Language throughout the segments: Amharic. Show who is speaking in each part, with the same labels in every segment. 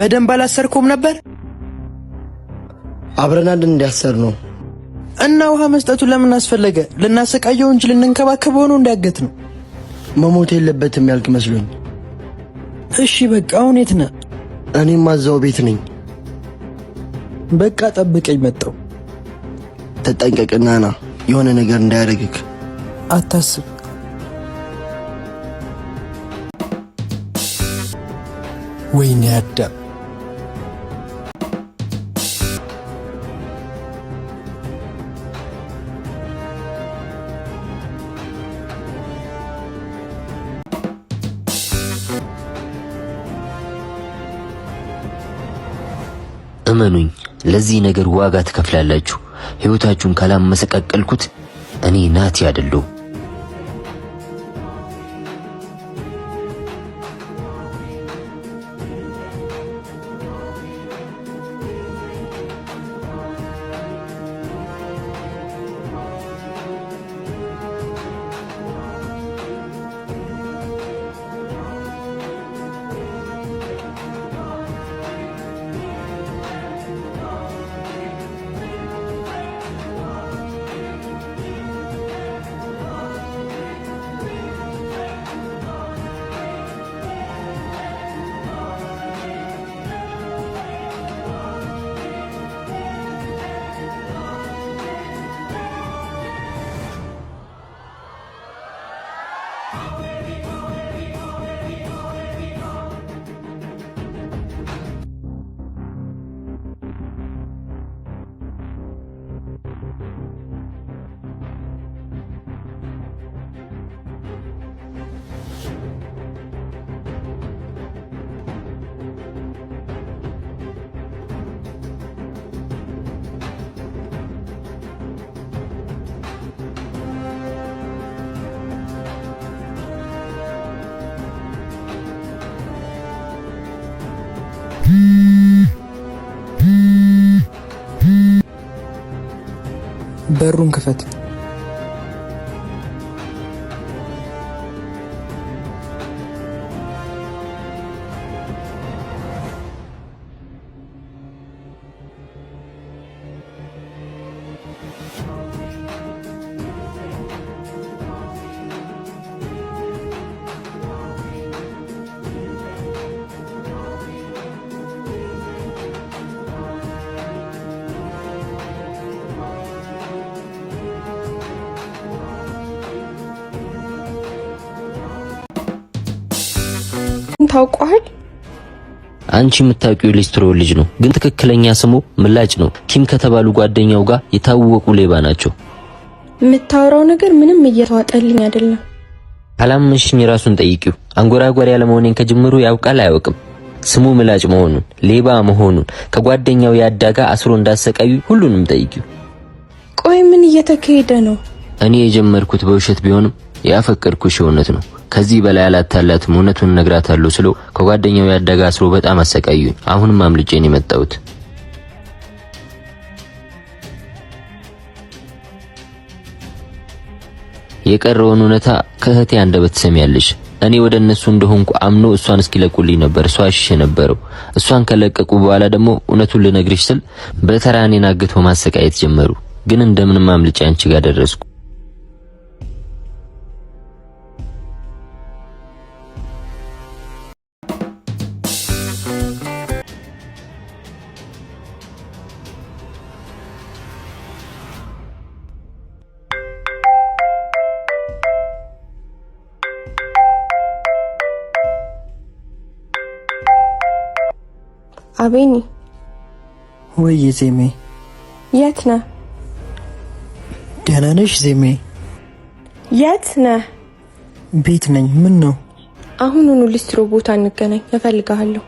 Speaker 1: በደንብ አላሰርከውም ነበር?
Speaker 2: አብረን አንድ እንዲያሰር ነው።
Speaker 1: እና ውሃ መስጠቱ ለምን አስፈለገ? ልናሰቃየው እንጂ ልንንከባከበው ነው እንዲያገት ነው።
Speaker 2: መሞት የለበትም ያልክ መስሎኝ።
Speaker 1: እሺ በቃ አሁን የት ነህ?
Speaker 2: እኔም እዛው ቤት ነኝ።
Speaker 1: በቃ ጠብቀኝ፣ መጣሁ።
Speaker 2: ተጠንቀቅና ና፣ የሆነ ነገር እንዳያደርግክ።
Speaker 1: አታስብ። ወይኔ አዳም፣
Speaker 3: እመኑኝ፣ ለዚህ ነገር ዋጋ ትከፍላላችሁ። ሕይወታችሁን ካላመሰቃቀልኩት እኔ ናቲ አይደለሁም።
Speaker 1: በሩን ክፈት።
Speaker 4: ታውቋል።
Speaker 3: አንቺ የምታውቂው ሊስትሮ ልጅ ነው፣ ግን ትክክለኛ ስሙ ምላጭ ነው። ኪም ከተባሉ ጓደኛው ጋር የታወቁ ሌባ ናቸው።
Speaker 4: የምታወራው ነገር ምንም እየተዋጠልኝ አይደለም።
Speaker 3: ካላመንሽኝ ራሱን ጠይቂው። አንጎራጓሪ ያለመሆኔን ከጅምሩ ያውቃል አያውቅም? ስሙ ምላጭ መሆኑን ሌባ መሆኑን ከጓደኛው ያዳጋ አስሮ እንዳሰቃዩ ሁሉንም ጠይቂው።
Speaker 4: ቆይ ምን እየተካሄደ ነው?
Speaker 3: እኔ የጀመርኩት በውሸት ቢሆንም ያፈቀርኩሽ እውነት ነው። ከዚህ በላይ አላታላትም፣ እውነቱን እነግራታለሁ ስለው ከጓደኛው ያደጋ አስሮ በጣም አሰቃዩኝ። አሁንም አምልጬ ነው የመጣሁት። የቀረውን እውነታ ከእህቴ አንደበት ትሰሚያለሽ። እኔ ወደ እነሱ እንደሆንኩ አምኖ እሷን እስኪለቁልኝ ነበር እሷ የነበረው። እሷን ከለቀቁ በኋላ ደግሞ እውነቱን ልነግርሽ ስል በተራ እኔን አግተው ማሰቃየት ጀመሩ። ግን እንደምንም አምልጬ አንቺ ጋር ደረስኩ።
Speaker 4: አቤኒ።
Speaker 1: ወይ ዜሜ፣
Speaker 4: የት ነህ?
Speaker 1: ደህና ነሽ ዜሜ?
Speaker 4: የት ነህ?
Speaker 1: ቤት ነኝ። ምን ነው?
Speaker 4: አሁኑኑ ሊስትሮ ቦታ እንገናኝ፣ እፈልግሃለሁ።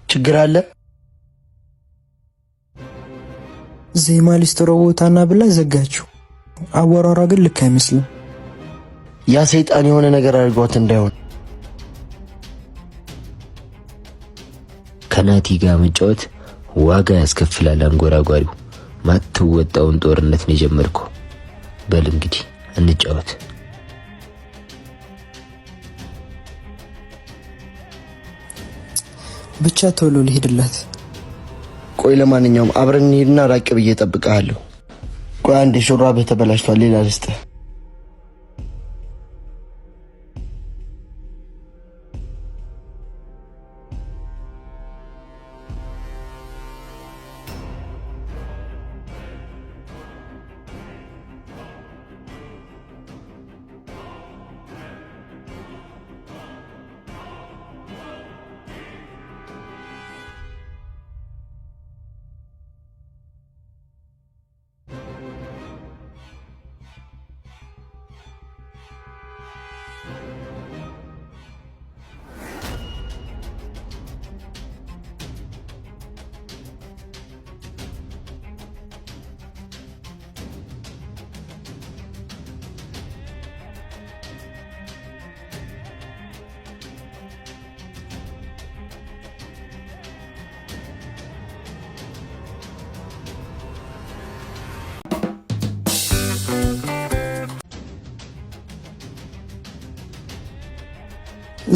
Speaker 2: ችግር አለ?
Speaker 1: ዜማ ሊስትሮ ቦታና ብላ ዘጋችው። አወራሯ ግን ልክ አይመስልም።
Speaker 2: ያ ሰይጣን የሆነ ነገር አድርጓት እንዳይሆን።
Speaker 3: ከናቲ ጋር መጫወት ዋጋ ያስከፍላል። አንጎራጓሪው ማትወጣውን ጦርነት ነው የጀመርከው። በል እንግዲህ እንጫወት።
Speaker 1: ብቻ ቶሎ ልሄድላት።
Speaker 2: ቆይ ለማንኛውም አብረን እንሂድና ራቅ ብዬ እጠብቅሃለሁ። ቆይ አንዴ ሹራብህ ተበላሽቷል፣ ሌላ ልስጥህ።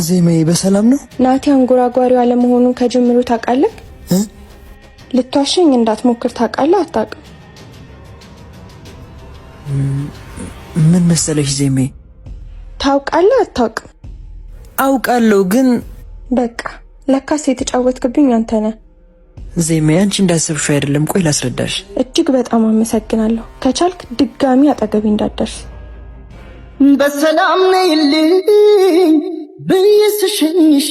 Speaker 1: ዜማዬ በሰላም ነው?
Speaker 4: ናቲ አንጎራጓሪው አለመሆኑን ከጅምሩ ታውቃለህ? ልትዋሸኝ እንዳትሞክር ታውቃለህ? አታውቅም?
Speaker 1: ምን መሰለሽ ዜማዬ፣
Speaker 4: ታውቃለህ? አታውቅም?
Speaker 1: አውቃለሁ ግን
Speaker 4: በቃ ለካስ የተጫወትክብኝ አንተ ነህ።
Speaker 1: ዜማዬ፣ አንቺ እንዳሰብሽው አይደለም። ቆይ ላስረዳሽ።
Speaker 4: እጅግ በጣም አመሰግናለሁ። ከቻልክ ድጋሚ አጠገቤ እንዳትደርስ።
Speaker 5: በሰላም ነይልኝ ብዬ ስሸኝሽ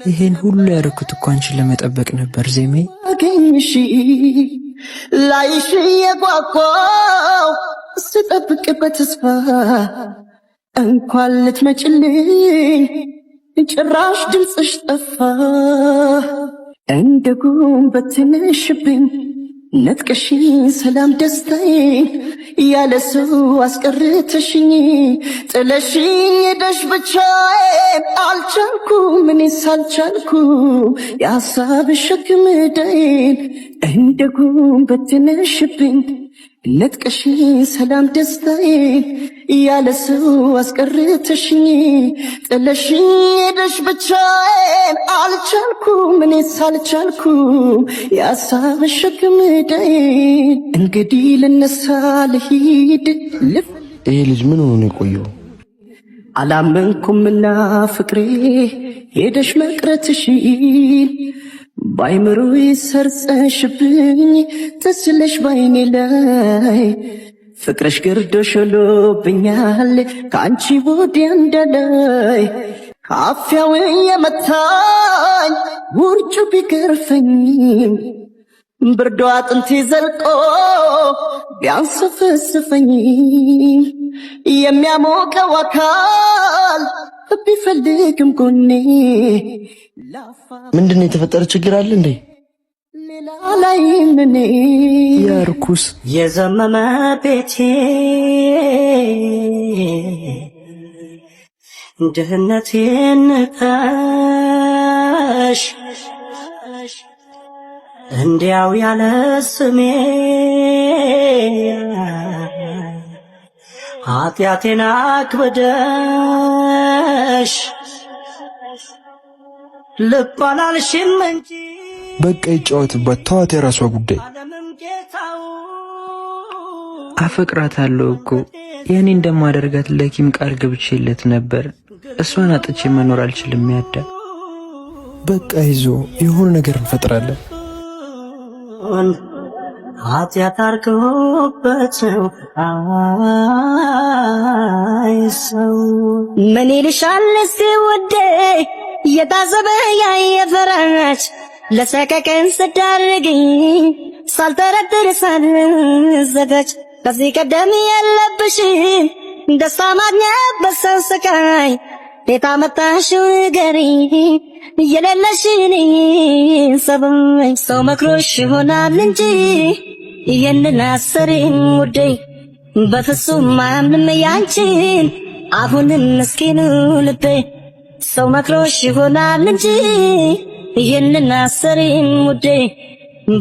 Speaker 1: ይሄን ሁሉ ያደረኩት እኮ አንቺን ለመጠበቅ ነበር ዜሜ።
Speaker 5: አገኝሽ ላይሽ የጓጓው ስጠብቅ በተስፋ እንኳን ልትመጭልኝ ጭራሽ ድምፅሽ ጠፋ። እንደ ጉም በትንሽብኝ ነጥቀሽኝ ሰላም ደስታዬ ያለ ሰው አስቀርተሽኝ ጥለሽኝ ሄደሽ ብቻዬን አልቻልኩም እኔስ አልቻልኩም የሀሳብ ሸክም ዕዳዬን እንደ ጉም በትንሽብኝ ነጥቀሽኝ ሰላም ደስታዬን ያለ ሰው አስቀርተሽኝ ጥለሽኝ ሄደሽ ብቻዬን አልቻልኩም እኔስ አልቻልኩም የሀሳብ ሸክም ዕዳዬን። እንግዲህ ልነሳ ልሂድ ልፍ
Speaker 2: ይሄ ልጅ ምን ሆኖ ነው የቆየው?
Speaker 5: አላመንኩምና ፍቅሬ ሄደሽ መቅረትሽን ባይምሮዬ ሰርጸሽብኝ ተስለሽ ባይኔ ላይ ፍቅርሽ ግርዶሽ ሆኖብኛል ከአንቺ ወዲያ እንዳላይ ካፊያው የመታኝ ውርጩ ቢገርፈኝም ብርዶ አጥንቴ ዘልቆ ቢያንሰፈስፈኝ የሚያሞቀው አካል ቢፈልግም ጎኔ
Speaker 2: ምንድን ነው የተፈጠረ? ችግር አለ እንዴ?
Speaker 5: ሌላ ላይ ምን
Speaker 1: ያርኩስ
Speaker 6: የዘመመ ቤቴ ድህነቴን ንቀሽ እንዲያው ያለ ስሜ ኃጢአቴን አክብደሽ ልብ አላልሽም እንጂ
Speaker 7: በቃ ይጫወትባት፣ ተዋት፣ የራሷ ጉዳይ።
Speaker 6: ዓለምም ጌታው
Speaker 1: አፈቅራታለሁ እኮ የእኔ እንደማደርጋት ለኪም ቃል ገብቼለት ነበር። እሷን አጥቼ መኖር አልችልም። ያዳ
Speaker 7: በቃ ይዞ የሆነ ነገር እንፈጥራለን።
Speaker 6: ኃጢአት አርገውበት አይ ሰው
Speaker 8: ምን ይልሻል እስቲ ውዴ የታዘበ ያየ ፈራች ለሰቀቀን ስዳርግኝ ሳልጠረጥር ሳልዘጋጅ ከዚህ ቀደም የለብሽም ደስታ ማግኘት በሰው ስቃይ ቤት አመጣሽው ንገሪኝ የሌለሽን ሰበኝ ሰው መክሮሽ ይሆናል እንጂ ይህንን አሰሪም ውዴ በፍጹም አያምንም ያንቺን አሁንም ምስኪኑ ልቤ ሰው መክሮሽ ይሆናል እንጂ ይህንን አሰሪም ውዴ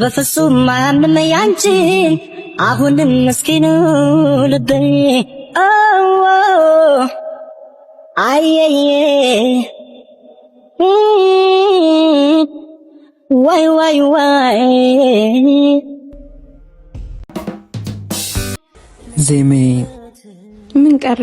Speaker 8: በፍጹም አያምንም ያንቺን አሁንም ምስኪኑ ልቤ አየየ። ዋይ ዋይ ዋይ።
Speaker 1: ዜሜ
Speaker 4: ምን ቀረ?